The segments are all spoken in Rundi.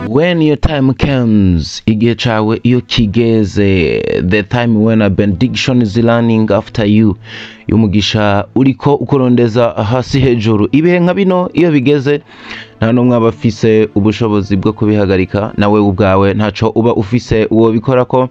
When your time comes, igihe cawe iyo kigeze, the time when a benediction is running after you, umugisha uriko ukurondeza hasi hejuru. Ibihe nka bino iyo bigeze, nta n'umwe aba afise ubushobozi bwo kubihagarika, nawe ubwawe ntaco uba ufise uwo bikorako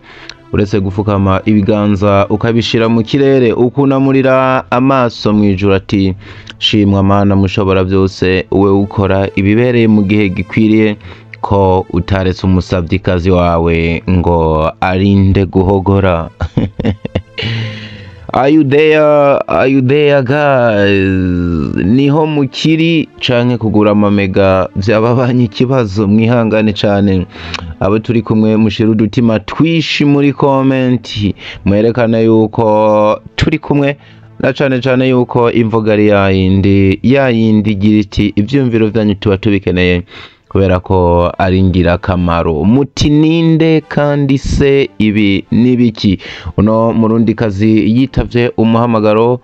uretse gufukama, ibiganza ukabishira mu kirere, ukunamurira amaso mu ijuru ati: "Shimwa Mana mushobora byose, we ukora ibibereye mu gihe gikwiriye, ko utaretse umusavyikazi wawe ngo arinde guhogora." Are you there? Are you there, guys? Niho mukiri canke kugura amamega vyababanye ikibazo? Mwihangane cane abo turi kumwe, mushira udutima twishi muri comment, mwerekane yuko turi kumwe, na cane cane yuko imvuga ari yayindi yayindi igira iti: "Ivyumviro vyanyu tuba tubikeneye kubera ko ari ingirakamaro." Muti ninde kandi se, ibi nibiki? Uno murundikazi yitavye umuhamagaro,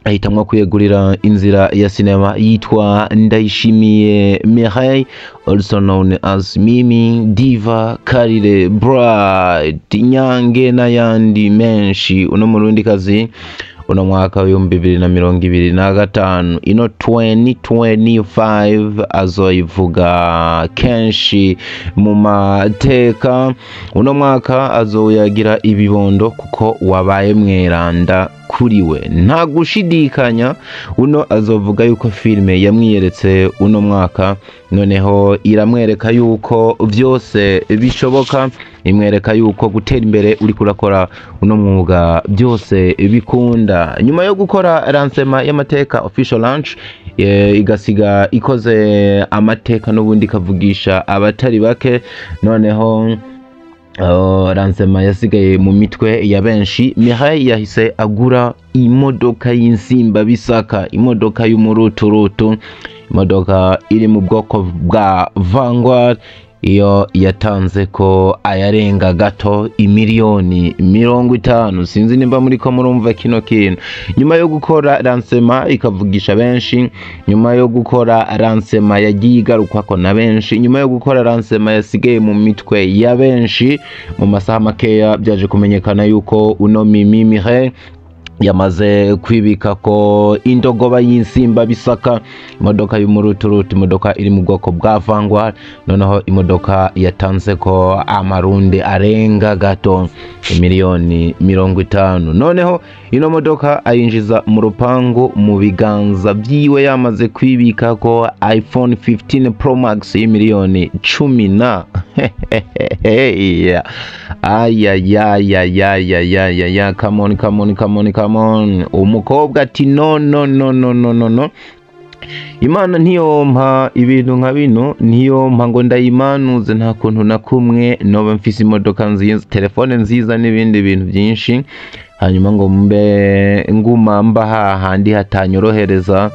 ahitamwo kwiyegurira inzira ya sinema, yitwa Ndayishimiye Mireille, also known as Mimi Diva, Karire, Bright, Nyange n'ayandi menshi. Uno murundikazi, uno mwaka w'2025, ino 2025, azoyivuga kenshi mu mateka. Uno mwaka azoyagira ibibondo kuko wabaye mweranda kuri we, nta gushidikanya. Uno azovuga yuko filime yamwiyeretse uno mwaka, noneho iramwereka yuko vyose bishoboka, imwereka yuko gutera imbere uriko urakora uno mwuga byose bikunda. Nyuma yo gukora lancement y'amateka, official launch, igasiga ikoze amateka n'ubundi ikavugisha abatari bake, noneho lancement yasigaye mu mitwe ya benshi, Mireille yahise agura imodoka y'insimba bisaka, imodoka y'umuruturutu, imodoka iri mu bwoko bwa Vanguard. Iyo yatanze ko ayarenga gato imiliyoni 50. Sinzi nimba muri ko murumva kino kintu. Nyuma yo gukora lancement ikavugisha benshi, nyuma yo gukora lancement yagiye igarukwako na benshi, nyuma yo gukora lancement yasigaye mu mitwe ya benshi, mu masaha makeya byaje kumenyekana yuko uno Mimi Mireille yamaze kwibika ko indogoba y'insimba bisaka, imodoka y'umuruturutu, imodoka iri mu bwoko bwa Vanguard, noneho imodoka yatanze ko amarundi arenga gato miliyoni 50. Noneho ino modoka ayinjiza mu rupangu mu biganza byiwe yamaze kwibika ko iPhone 15 Pro Max y'imiliyoni 10 na ayayayayayayaya. Come on, come on, come on, come on! Umukobwa ati: "No, no, no, no, no, no, no! Imana ntiyompa ibintu nka bino, ntiyompa ngo ndayimanuze. Nta kuntu na kumwe noba mfise imodoka nziza, telefone nziza n'ibindi bintu byinshi, hanyuma ngo mbe nguma mba hahandi hatanyorohereza,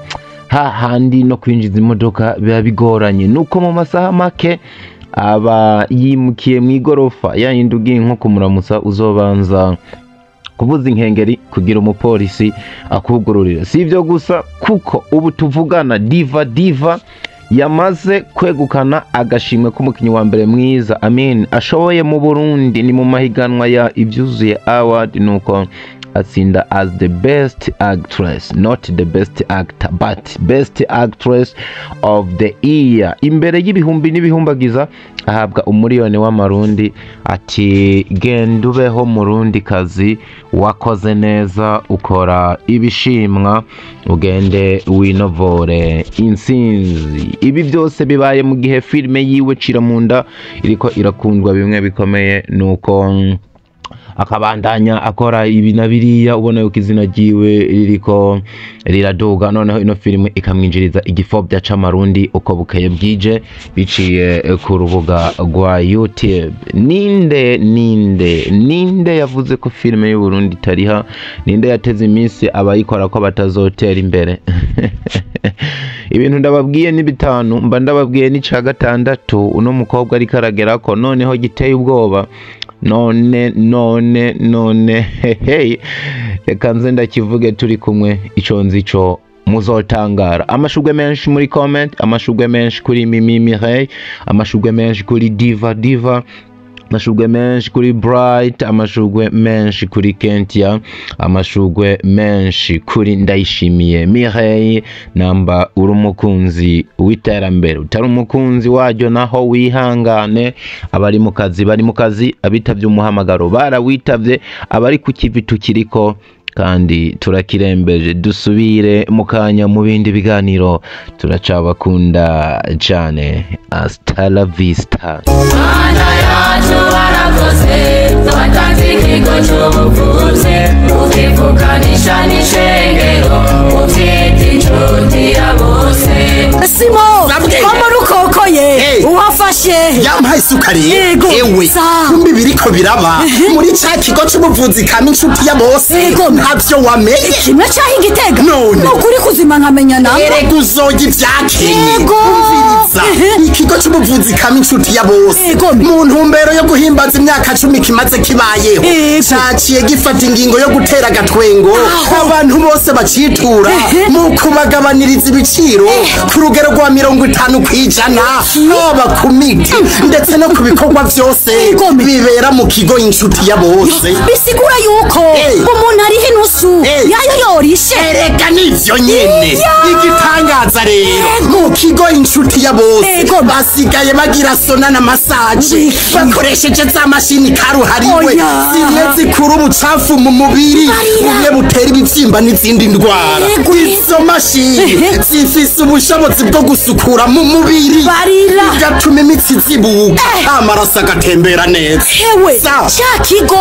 hahandi no kwinjiza imodoka biba bigoranye." Nuko mu masaha make aba yimukiye mu igorofa yayindi ugiye nko kumuramutsa uzobanza kuvuza inkengeri kugira umupolisi akugururira. Si ibyo gusa, kuko ubu tuvugana Diva Diva yamaze kwegukana agashimwe k'umukinnyi wa mbere mwiza, amin, ashoboye mu Burundi. Ni mu mahiganwa ya Ibyuzuye Award, nuko atsinda as the best actress, not the best actor, but best actress of the year, imbere y'ibihumbi n'ibihumbagiza, ahabwa umuriyoni w'amarundi, ati: "Genda ubeho murundi kazi, wakoze neza, ukora ibishimwa, ugende winovore intsinzi." Ibi byose bibaye mu gihe filime yiwe Cira mu nda iriko irakundwa bimwe bikomeye, nuko akabandanya akora ibi na biriya, ubona yuko izina ryiwe ririko riraduga. Noneho ino filime ikamwinjiriza igifobya c'amarundi uko bukeye bwije, biciye ku rubuga rwa YouTube. Ninde, ninde, ninde yavuze ko filime y'Uburundi itariha? Ninde yateze iminsi abayikora ko batazotera imbere? Ibintu ndababwiye ni bitanu, mba ndababwiye n'ica gatandatu uno mukobwa ariko aragerako, noneho giteye ubwoba. None none none, hehe, reka nze ndakivuge turi kumwe. Ico nzi co Muzotangara. Amashugwe menshi muri comment, amashugwe menshi kuri Mimi Mireille, amashugwe menshi kuri Diva Diva, amashugwe menshi kuri Bright, amashugwe menshi kuri Kentia, amashugwe menshi kuri Ndayishimiye Mireille. Namba uri umukunzi w'iterambere, utari umukunzi waryo naho wihangane. Abari mu kazi bari mu kazi, abitavye umuhamagaro barawitavye, abari ku kivi tukiriko kandi turakirembeje. Dusubire mu kanya mu bindi biganiro, turacabakunda cyane. Hasta la vista. Mana yacu warakoze, watanze ikigo cy'ubuvuzi, ukivukanisha n'ishengero, ubyita inshuti ya bose. Simo, ko rukokoye uwafashe yampaye isukari. Yego. Ewe kumbi biriko biraba muri ca kigo c'ubuvuzi kama inshuti ya bose, ntavyo wamenye. Kimwe caho igitega None. Nukuri kuzima nkamenya nawe. Erega uzoga ivyakenye. Yego. Umviriza, ikigo c'ubuvuzi kama inshuti ya bose Yego. mu ntumbero yo guhimbaza imyaka 10 kimaze kibayeho, Yego. caciye gifata ingingo yo gutera agatwengo abantu bose bacitura mu kubagabaniriza ibiciro ku rugero rwa 50%, haba ku miti ndetse no ku bikorwa vyose Yego. bibera mu kigo inshuti ya bose. Bisigura yuko umuntu ariho inusu yayo yorishe. Erega nivyo nyene. Igitangaza rero, mu kigo inshuti ya bose Yego. basigaye bagira sona na massage bakoresheje za mashini karuhariwe Oya. zimwe zikura ubucafu mu mubiri Barira. bumwe butera ibibyimba n'izindi ndwara. Yego. Izo mashini zifise ubushobozi bwo gusukura mu mubiri, Barira. bigatuma imitsi izibuka, amaraso agatembera neza. Hewe, Sa. ca kigo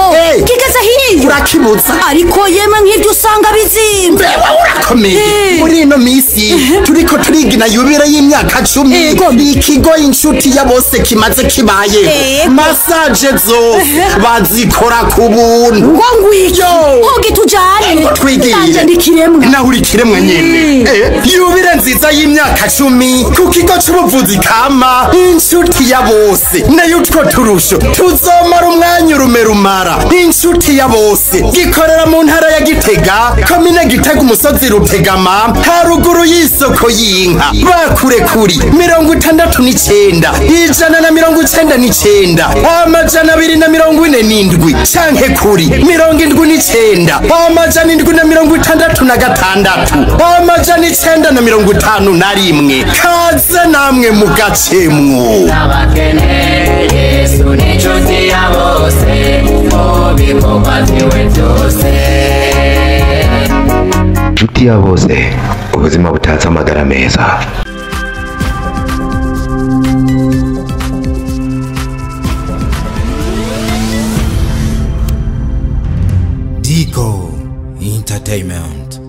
kigeze hiyo Urakibuza. Ariko yemwe nk'ibyo usanga bizimba. Mbewe urakomeye. Muri ino misi turiko turigina yubire y'imyaka 10 Yego. ikigo inshuti ya bose kimaze kibayeho, Yego. massage zose bazikora ku buntu. Ngo ngwiki Yo. hogi tujane. Ngo twigire. Nanje ndikiremwa. Naho uri kiremwa nyene. Yubire nziza y'imyaka 10 ku kigo c'ubuvuzi kama inshuti ya bose, nayo utwo turusho tuzomara umwanya urume rumara. Inshuti ya bose gikorera mu ntara ya Gitega, komine Gitega, umusozi Rutegama, haruguru y'isoko y'inka. Bakure kuri 69 199 247 canke kuri 79 766 951. Kaze namwe mugacemwo. Abakene, Yesu ni inshuti ya bose, mu bikorwa vyiwe byose. Inshuti ya bose, ubuzima butatse amagara meza. Digo Entertainment.